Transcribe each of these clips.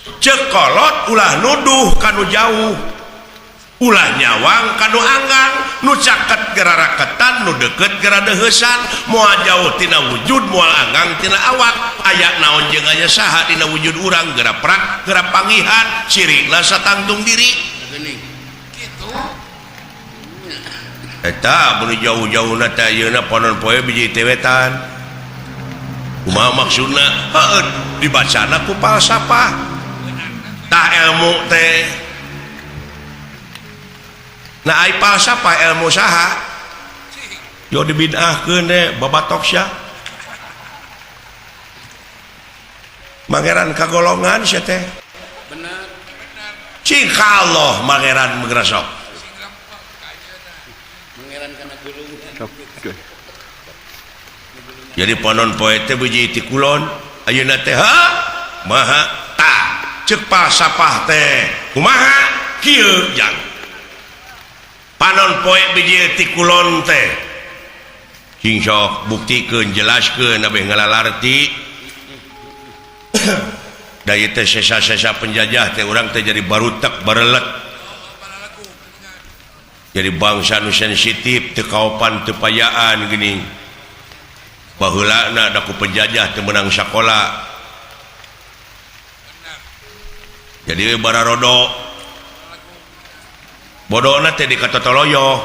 Cek kolot, ulah nuduh kanu jauh, ulah nyawang kanu anggang. Nu caket gera raketan, nu deket gera deheusan. Moal jauh tina wujud, moal anggang tina awak. Aya naon jeung aya saha dina wujud urang, gera prak gera pangihan, cirina satangtung diri. Geuning. Gitu. Eta beli jauh-jauh na teh ayeuna panon poe biji ti wetan. Kumaha maksudna? Heueuh, dibacana ku falsafah. Tah, ilmu teh. Nah, ai falsafah ilmu saha? Yo dibid'ahkeun deh, babatok sia. Mangeran kagolongan sia teh. Bener. Cik Allah mangeran mengresok. Mangeran kana gulungan. Jadi panon poe teh biji ti kulon, ayeuna teh ha maha. Tah, cek falsafah teh kumaha? Kieu jang, panon poe biji ti kulon teh cing sok buktikeun, jelaskeun abeh ngalalarti. Da ieu teh sesa-sesa penjajah teh, urang teh jadi barutek barelet, jadi bangsa nu sensitif, teu kaopan teu payaan geuning. Baheulana da ku penjajah teu meunang sakola, jadi bararodo bodona teh dikatotoloyo,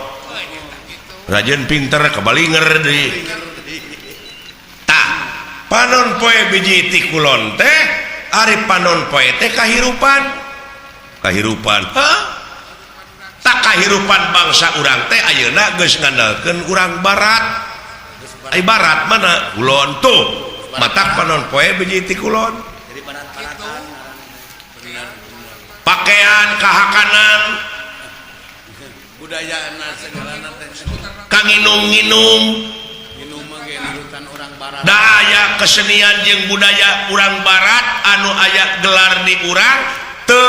rajin pinter kebalinger deui. Tah, panon poe biji ti kulon teh, ari panon poe teh kahirupan, kahirupan. Hah? Tak kahirupan bangsa urang teh ayeuna geus ngandalkeun urang barat. Ai barat mana? Kulon tuh. Matak panon poe biji ti kulon. Jadi barat-baratan. Bener, bener. Pakaian kahakanan, Budaya segalana teh. Kanginum-nginum. Minum mah ge nurutan orang barat. Da aya kesenian jeung budaya urang barat anu aya gelar di urang teu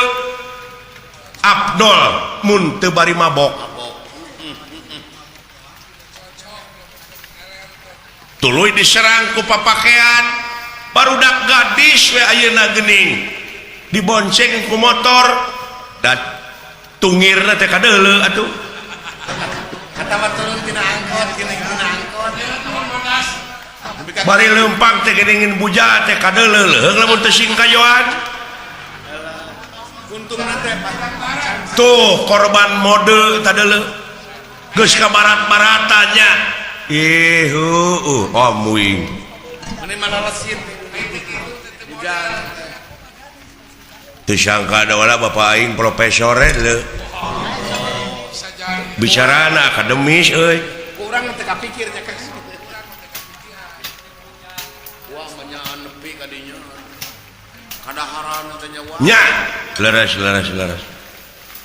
abdol mun teu bari mabok. Mabok. Tuluy diserang ku papakean. Barudak gadis we ayeuna geuning dibonceng ku motor dan tungirna teh kadeuleu atuh. Kata mah turun tina angkot, gini tina angkot. Tapi ka Bari leumpang teh geuning buja teh kadeuleu leuheung lamun teu singkayoan. Kuntungna teh. Tuh, korban mode tadeuleu geus ka barat-baratannya. Ih, om wing. Ini malah lesit. Hujan. Teu sangka da wala bapak aing profesor leu bicarana akademis euy. Kurang teu kapikir nya kan. Wah, menyaan nepi ka dinya. Kadaharan teh nya wah. Nya, leres leres leres.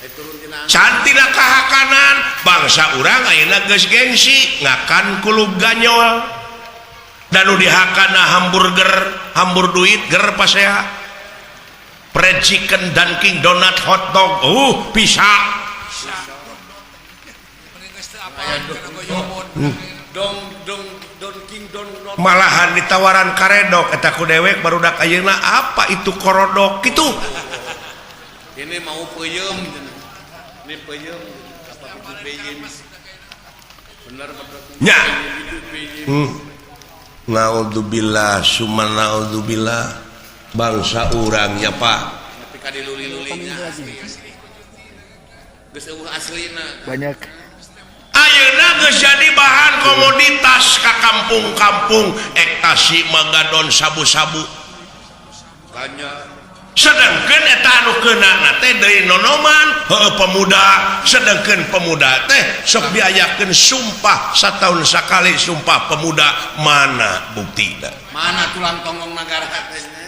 Eh, turun tina angkot. Cantina kahakanan bangsa urang ayeuna geus gengsi ngakan kulub ganyol dan nu dihakana hamburger, hambur duit ger pasea, fried chicken, Dunkin Donut, hotdog, bisa. Aya dong dong don king don don. Malahan ditawaran karedok eta ku dewek barudak ayeuna, apa itu korodok gitu. Ini mau peuyeum cenah. Ini peuyeum apa itu peuyeum? Bener bener. Nya. Itu peuyeum. Naudzubillah summa naudzubillah, bangsa urangnya, Pak. Tapi ka diluli-lulinya asli. Geus eueuh aslina. Banyak. Ayeuna geus jadi bahan komoditas ka kampung-kampung, ekstasi, magadon, sabu-sabu. Banyak. Sedangkan eta anu keuna teh deui nonoman, heueuh, pemuda. Sedangkan pemuda teh sok diayakeun sumpah satahun sakali, sumpah pemuda, mana buktina? Mana tulang tonggong negara teh nya?